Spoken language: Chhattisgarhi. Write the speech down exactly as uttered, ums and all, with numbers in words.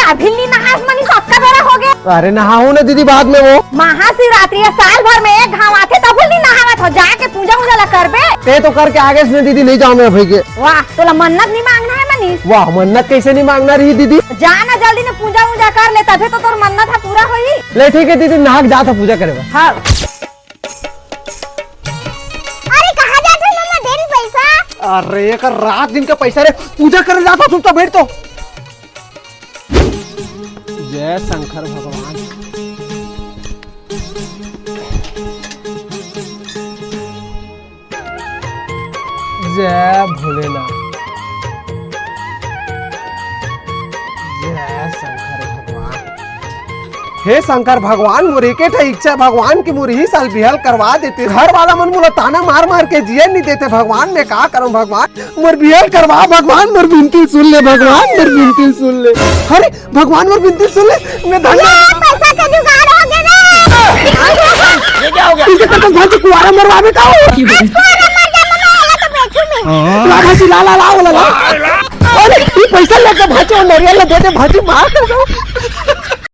अभी नी नहास मनीष, अतका बेरा होगे। अरे नहाहूं ना दीदी बाद में वो। महाशिवरात्रि हे, साल भर में एक घांव आथे, तभो नी नहावत हो, जाके पूजा उजा ला करबे। ते तो करके आगेस ना दीदी, नहीं जांव मैं अभी के। वाह, तोला मन्नत नी मांगना हे मनीष? वाह, मन्नत कइसे नी मांगना रही दीदी? जा ना जल्दी ना पूजा उजा कर ले, तभे तो तोर मन्नत ह पूरा होही। ले ठीक हे दीदी, नहा के जात हंव पूजा करे बर। हाँ। अरे कहाँ जात हस मम्मा, दे रे पैसा। अरे एकर रात दिन के पैसा रे, पूजा करे जात हंव, चुपचाप बैठ तो। जय शंकर भगवान, जय भोलेनाथ, जय शंकर भगवान। हे शंकर भगवान, मोर एके ठा इच्छा भगवान कि मोर इही साल बिहाव करवा देते। घर वाला मन मोला ताना मार मार के जिए नी देते भगवान, मैं का करंव भगवान? मोर बिहाव करवा भगवान, मोर बिनती सुन ले भगवान, मोर बिनती सुन ले। अरे भगवान, मोर बिनती सुन ले, मैं धन ये पैसा के जुगाड़ होगे रे। ये क्या हो गया? इसे करके भांची कुंवारा मरवाबे का हो? आज कुंवारा मर जा, मैं एला तो बेचूं मैं। ला भांची, ला, ला, ला, ला, ला। अरे, ये पैसा लेके भांची और नरियल ला दे दे, भांची मार दे दो।